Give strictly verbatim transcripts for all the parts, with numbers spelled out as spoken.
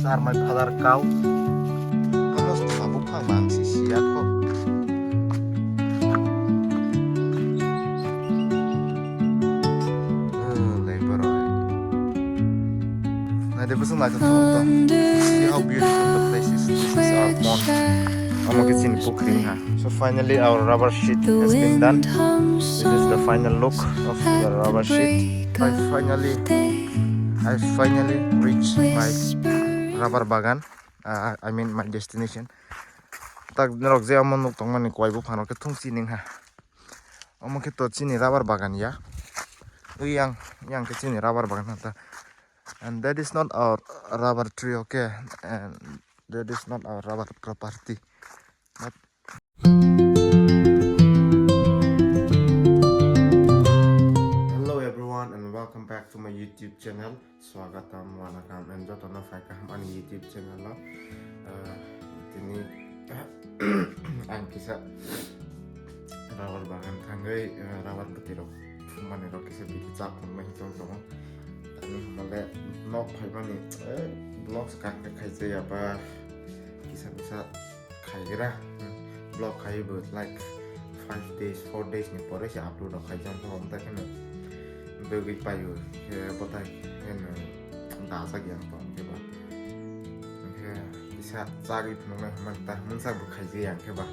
Are my father cow. Ano tabuk phang bang si siya kho. Oh, labor oil. Nai de busung lai to. See how beautiful the place is. This is our pond. Amo ke chini pukhri ha. So finally our rubber sheet has been done. This is the final look of the rubber sheet. I finally, I finally reached my rubber bagan. Uh, I mean my destination. Tak norok je amo nuk tongmani kwai buphang rok khe thung chining ha. Omo khe to chini rubber bagan ya. Ui yang, yang khe chini rubber bagan ha ta. And that is not our rubber tree, okay? And that is not our rubber property. But hello everyone and welcome back to my YouTube channel. Swagatam, welcome, and jotono phai kaham ani YouTube channel o. Ah, tini ang kisa rubber bagan thangwi, ah, rubber bwtwi rok phumani rok kisa bini chap phunuknai hinkhe tongo. Tini hamale nok phaimani, eh, vlogs kak kak khaijaya ba kisa misa khaigra, hmm, vlog khaiwi bo like five days, four days ni pore se upload rok khaijak, omo tai kheno begwi paio, khe botai kheno dajak yang tong khe ba. Khe kisa chagwi phunuknai hwnba ta mungsa bo khaijak yang khe ba.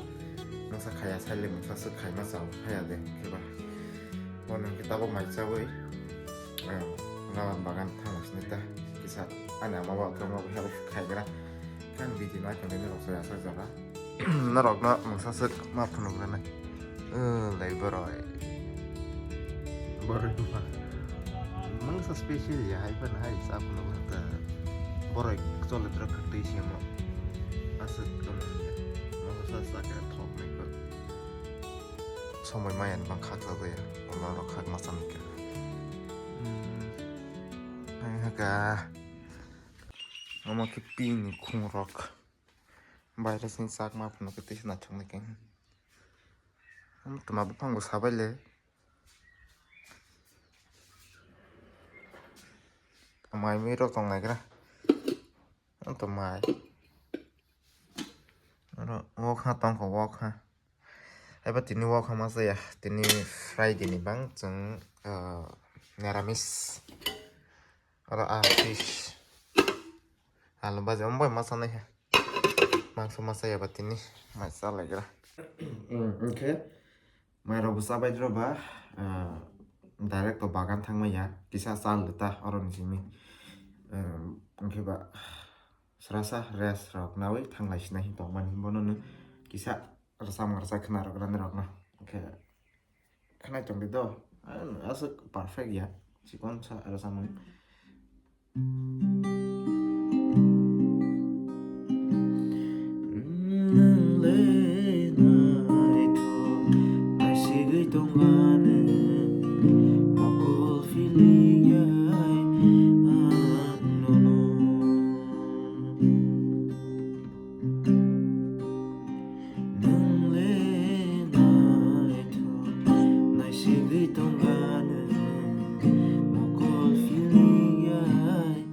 Mungsa khaiya saile mungsa swk khaima chao khaiya de khe ba. Bono khe tabuk mai chawi, eh, rubber bagan thangna sini ta kisa ani ama bo thangma bo help khaigra. Kan video no tongwi norok saya sa jora. Norok no mungsa swk ma phunuk rwnai. Oh, lai boroi. Boroi ma. Mungsa special ya hai phan hai sa phunuk rwkha. Boroi chole dra khwtwi simo. Aswk tong ya. Mungsa sa khe thok nai ko. Somoi maya ni bang khak sa ya. Omo rok khak ma sa nai khe. Hmm. Hai haka. Omo khe pini khung rok. Virus ni chakma phano khe tisa naithok nai khe. Tuma buphang bo sabai le. Mai mui rok tong nai gra. Tong mai. Oro wok ha tong kho wok ha. Eba tini wok ha ma saya. Tini Friday ni bang chwng, ah, neramis. Oro ah fish. Alu baji omo bai ma sanai he. Mangso ma saya ba tini. Mai sa lai gra. Hmm, okay. Mai rok bo chabai rw ba, ah, direct to bagan thangmaya, kisa chal ta oro ni simi. Ah, hwnkhe ba srasa rest rok nawi thanglai sinai hin tongmani, bono no kisa rwchapmung rwchap khna rok rani rok no. Hwnkhe khnai tongdi do, ah, aswk perfect ya, chikon sa rwchapmung. Nwng le naithok, naisigwi tongmani mokol philiyai ang nono. Nwng le naithok, naisigwi tongmani mokol philiyai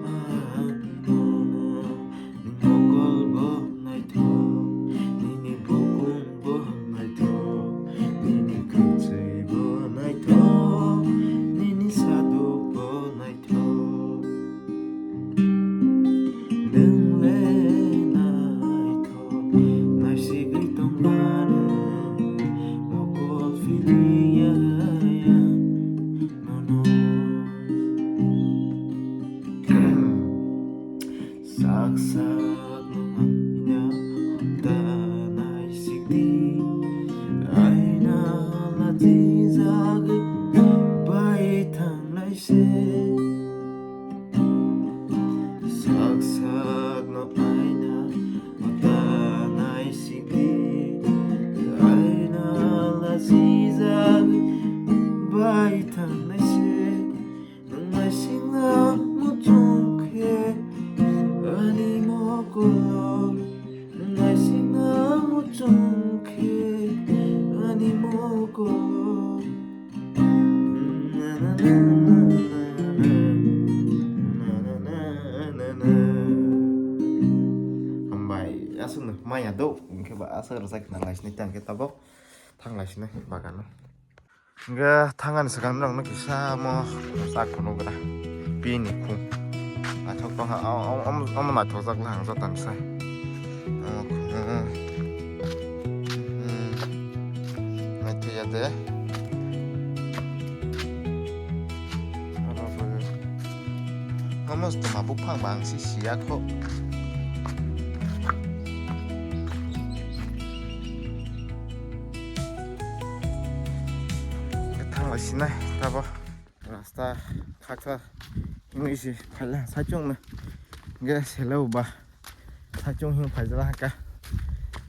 ang nono. Nwng mokol bo naithok, nini bukung bo naithok, nini kwchwi bo naithok, nini saduk bo naithok. Nwng le naithok, naisigwi tongmani mokol philiyai ang nono. Sak sak no aina da naisikdi, aina lachijagwi bai thangnai se. Sak sak no aina da naisikdi, aina lachijagwi bai thangnai se. Nwng naisingna muchung khe ani mokolo, nwng naisingna muchung khe ani mokolo. Na, na, na. Maya do, hwnkhe ba aswk rwchak nang lai sinai, tei hwnkhe tabok thang lai sinai bagano. Hwnkhe thangani swkang norokno kisa omo chak phunukgra, pini khung. Naithok tongkha, o-, o-, omo, omo naithokjak le ang jotoni sai. Omo khung. Hmm. Naithoya de. Oro bo. Omo toma buphang ba ang si siya kho. Thang lai sinai tabo. Rasta khaksa hwnwi se phaila saichung no. Ge selo ba. Saichung hwn phaijala haka.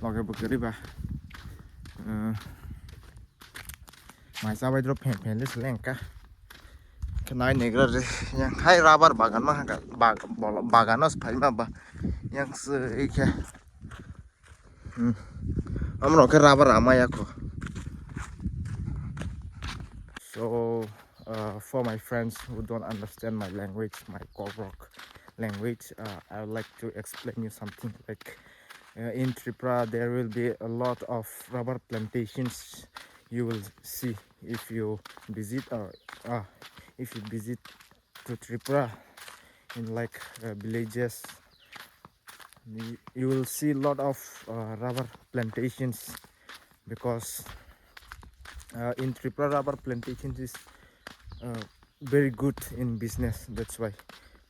Loge bo kwrwi ba. Eh, mai chabai drop phen phen le seleng ka. Khe nai negra re. Yang hai rubber bagan ma haka. Bag-, bol-, bagano se phaima ba. Yang se khe. Hmm. Amrok khe rubber amaya kho. So, uh, for my friends who don't understand my language, my Kokrok language, uh, I would like to explain you something. Like, uh, in Tripura, there will be a lot of rubber plantations you will see if you visit, or, uh, if you visit to Tripura in, like, uh, villages. You, you will see lot of, uh, rubber plantations because, uh, in Tripura rubber plantations is, uh, very good in business. That's why,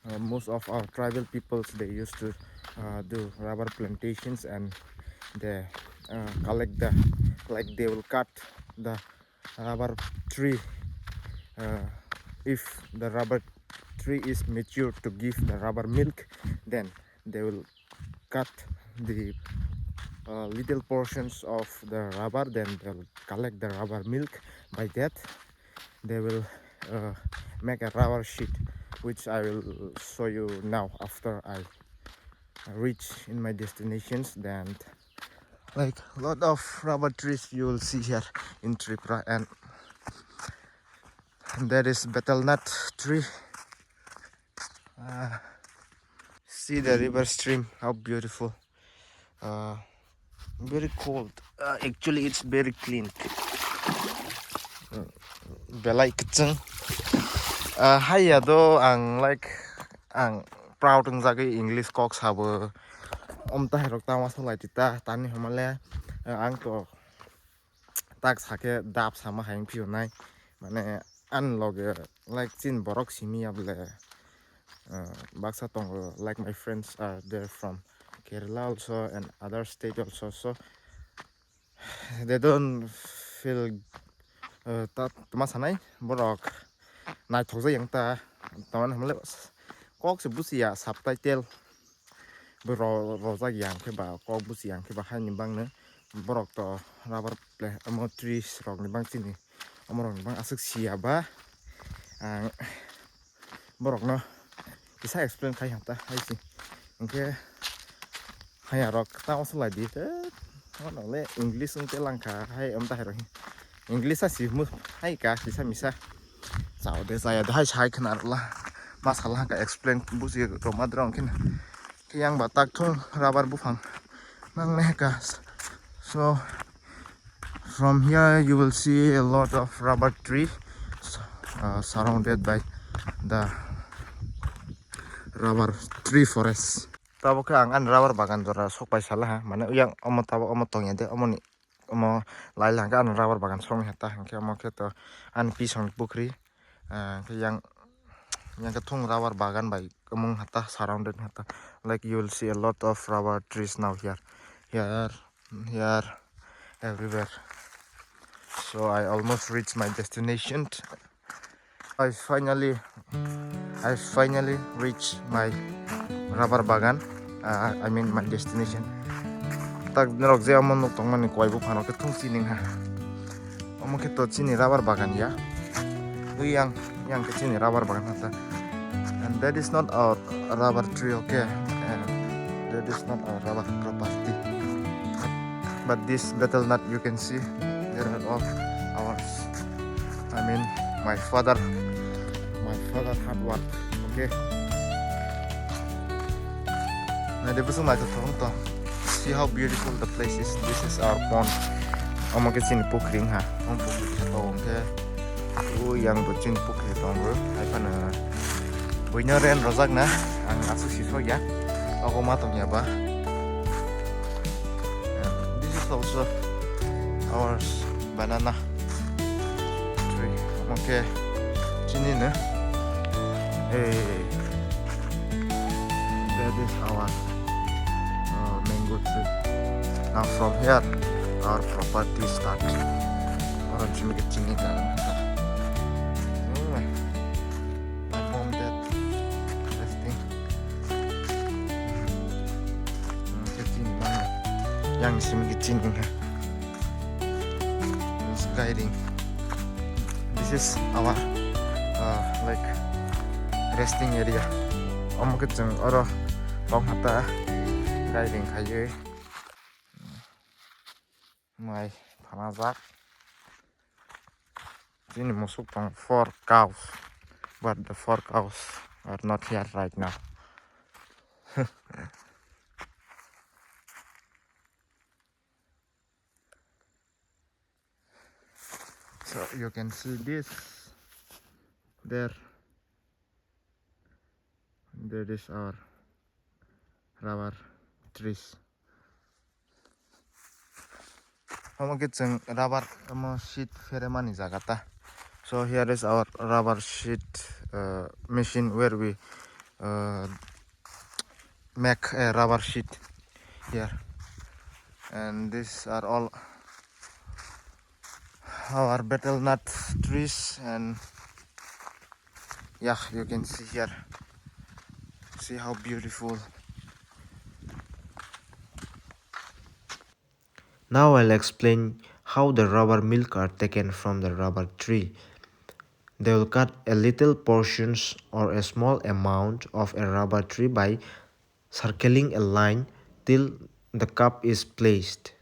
uh, most of our tribal peoples, they used to, uh, do rubber plantations and they, uh, collect the, like, they will cut the rubber tree. Uh, if the rubber tree is mature to give the rubber milk, then they will cut the, uh, little portions of the rubber, then they'll collect the rubber milk. By that, they will, uh, make a rubber sheet, which I will show you now after I reach in my destinations. Then, like, lot of rubber trees you will see here in Tripura, and there is betel nut tree. Uh, see the river stream, how beautiful. Uh, very cold. Uh, actually, it's very clean. Uh, belai kwchwng. Uh, haiya do ang, like, ang proud wngjagwi English kok sabo. Om tahairok tama salai tita tani hamale, uh, ang to tak sake dap sama hai wngphi nai. Mane, ani loge, like, chin borok simi ya bole, uh, baksa tongo, like, my friends are there from Kerala also and other state also, so they don't feel, uh, ta, tama sanai borok naithok jai yang ta, tamani hamle kok se busiya subtitle bo ro-, rojak yang khe ba kok busi yang khe ba haini bangno borok to rubber pla-, omo trees rok ni bang chini omo rok ni bang aswk siya ba ang borok no kisa explain khai hata hai si hwnkhe haya rok ta oso lai di te ono le English wng te lang kha hai om ta hai rok English a si mu hai ka kisa misa chao de chaya de hai sai khna rwla ma sala ka explain busi roma drong khin. Khe yang ba tak thung rubber buphang nang ne ka. So from here you will see a lot of rubber tree, uh, surrounded by the rubber tree forest. Tabo khe ang ani rubber bagan jora sok pai sala ha, mane yang omo tabo omo tongya de, omo ni omo lai lang khe ani rubber bagan song ha ta, hwnkhe omo khe to ani pisong pukhri, ah, khe yang, yang khe thung rubber bagan bai kwmwng ha ta, surrounded ha ta. Like, you will see a lot of rubber trees now here, here, here, everywhere. So I almost reached my destination. I finally, I finally reached my rubber bagan. Uh, I mean my destination. Tak norok je omo nuk tongmani koi buphang rok khe thung sining ha. Omo khe to chini rubber bagan ya. Ui yang, yang khe chini rubber bagan ha ta. And that is not our rubber tree, okay? And that is not our rubber property. But this betel nut you can see, there are all ours. I mean, my father, my father hard work, okay? Nai de busung nai to thong to. See how beautiful the place is. This is our pond. Omo khe chini pukhri wngkha. Omo pukhri khe to hwnkhe o yang bo chini pukhri tongo. Hai phano buino ren rojak na. Ang aswk si sokya. Ogo ma tongya ba. And this is also our banana tree. Omo khe chini no. Hey. That is our uh, mango tree. Now from here, our property start. Oro chini ke chini ka. Oh, my mom that resting. Hmm, ke chini mana? Yang simi ke chini ka. It's guiding. This is our uh, like resting area. Omo khe chwng oro tong hata guiding khaiwi mai phanajak. Chini musuk tong four cows, but the four cows are not here right now. So you can see this there. There is our rubber trees. Omo khe chwng rubber omo seed pheremani jaga ta. So here is our rubber seed uh, machine where we uh, make a rubber seed here. And these are all our betel nut trees, and yeah, you can see here. See how beautiful. Now I'll explain how the rubber milk are taken from the rubber tree. They will cut a little portions or a small amount of a rubber tree by circling a line till the cup is placed.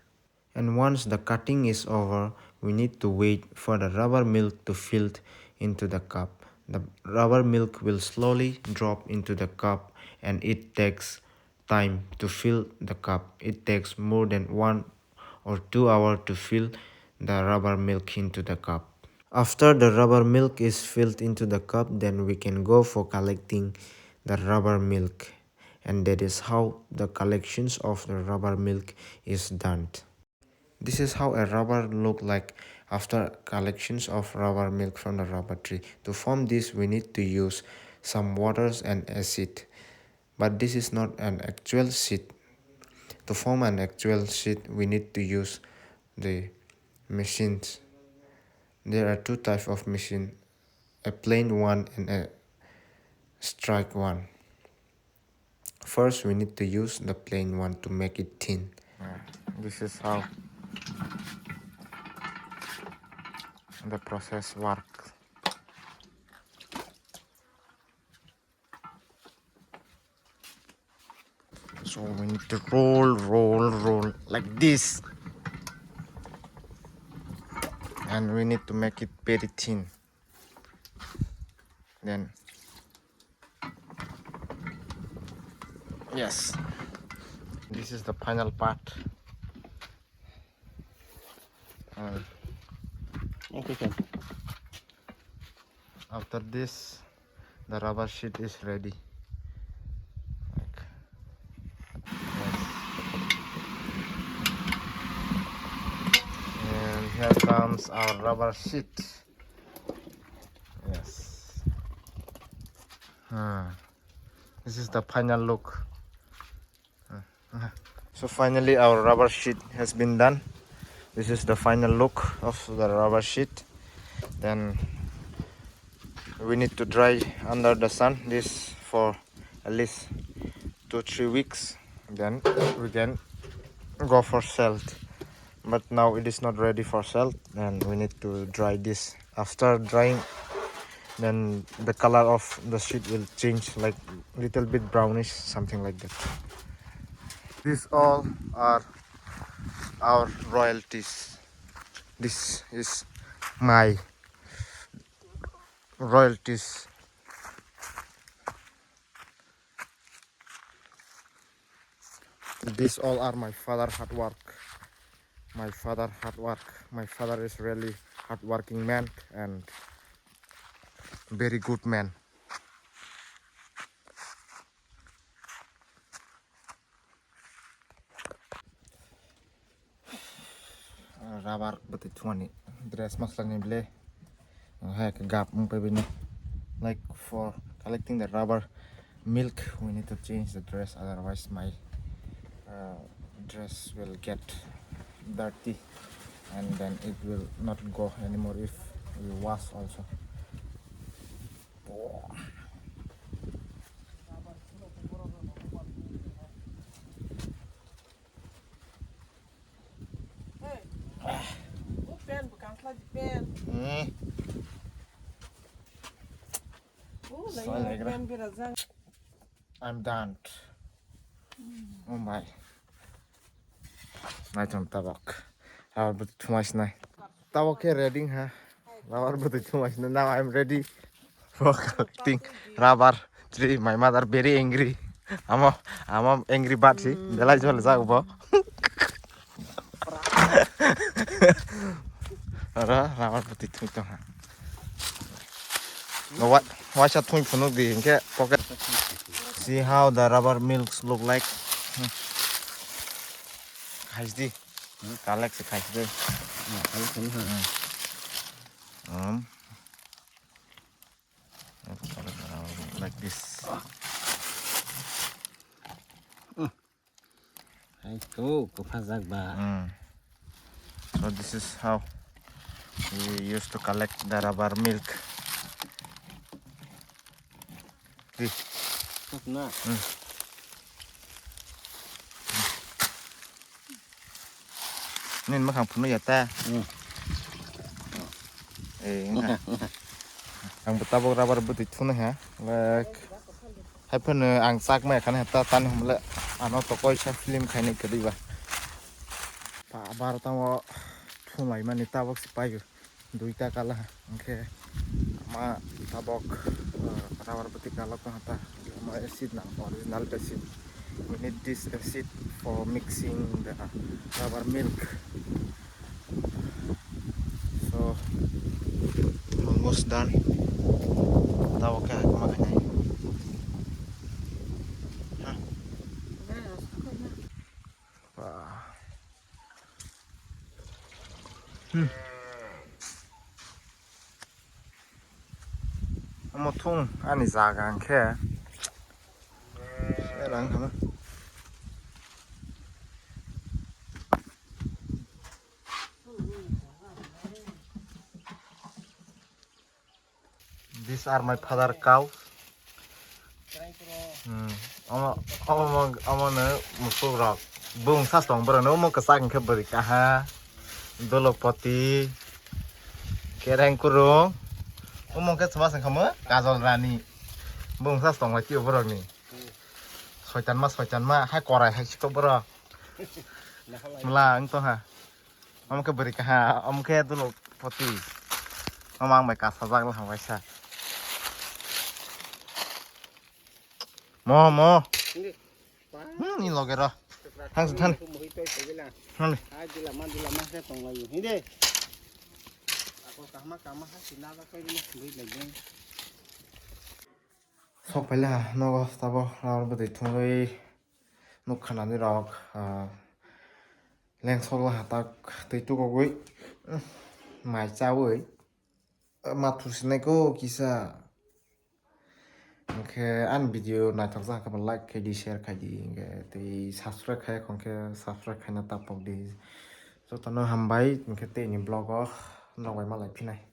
And once the cutting is over, we need to wait for the rubber milk to fill into the cup. The rubber milk will slowly drop into the cup, and it takes time to fill the cup. It takes more than one or two hours to fill the rubber milk into the cup. After the rubber milk is filled into the cup, then we can go for collecting the rubber milk. And that is how the collections of the rubber milk is done. This is how a rubber look like after collections of rubber milk from the rubber tree. To form this, we need to use some waters and acid. But this is not an actual seed. To form an actual seed, we need to use the machines. There are two types of machine, a plain one and a strike one. First, we need to use the plain one to make it thin. Uh, this is how the process works. So we need to roll, roll, roll like this. And we need to make it very thin. Then, yes, this is the final part. Uh, okay, sir. After this, the rubber sheet is ready. Like, yes. And here comes our rubber sheet. Yes. Hmm. This is the final look. So finally our rubber sheet has been done. This is the final look of the rubber sheet. Then we need to dry under the sun this for at least two three weeks. Then we can go for sale. But now it is not ready for sale, and we need to dry this. After drying, then the color of the sheet will change, like, little bit brownish, something like that. These all are our royalties. This is my royalties. These all are my father hard work. My father hard work. My father is really hardworking man and very good man. Rubber bwtwi thumani dress maslani ble. Hai khe gap wng pai bini. Like, for collecting the rubber milk, we need to change the dress, otherwise my uh, dress will get dirty and then it will not go anymore if we wash also. Hmm. Soal lagi lah. I'm done. Oh my. Nai tong tabok. Rubber bwtwi thumai sinai. Tabok khe ready ha. Rubber bwtwi thumai sinai. Now I'm ready for collecting rubber tree. My mother very angry. Amo, amo angry bird si. Belai jol jak bo. Oro rubber bwtwi thumai tong ha. Wa-, waisa thumai phunuk di hinkhe pocket. See how the rubber milks look like. Khaisdi. Collect se khaisdi. Um. Like this. Hai to, kwphajak ba. Mm. So this is how we used to collect the rubber milk. This. Khok na. Mm. Nini makhang phunuk ya ta? Mm. Eh, wngkha. Ang bo tabok rubber bwtwi thunai ha. Like, hai phano ang chakmaya khana ta tani hwnle ano to koisa film khainai kwrwi ba. Pa bar tamo thumai mani tabok se paio. Duita kala hwnkhe ma tabok, uh, rubber bwtwi kalok tong ta. Ma acid nang original acid. We need this acid for mixing the rubber milk. So almost done. Tabok khe hakma khainai. Wah. Hmm. Omo thung ani jaga hwnkhe. Erang hama. These are my father cow. Hmm. Omo, omo, omo no musuk rok. Bung sas tong borok no omo kwchak hwnkhe bwrwi kaha. Dolokpoti. Kereng kurung. Omo khe chuma sengkhamu kajol rani. Bung sas tong lai tio borok ni. Soitan ma, soitan ma, hai korai hai sikok borok. Mla wng tong ha. Omo khe bwrwi kaha, omo khe dulok poti. Omo ang bai kasajak le hambai sa. Mo, mo. Hindi. Hmm, ni loge ro. Hang se than. Hindi. Sok paila nogo tabo rubber bwtwi thungwi nukha nani rok, ah, lengsok laha tak twi tukugwi, mm, mai chawi, ah, mathu sinai kho kisa. Hwnkhe ani video naithok jak khe like khaidi, share khaidi, hwnkhe tei subscribe khaiya khon khe subscribe khaina tapok di. Jotono hambai, hwnkhe tei ni vlog o norok bai malai phinai.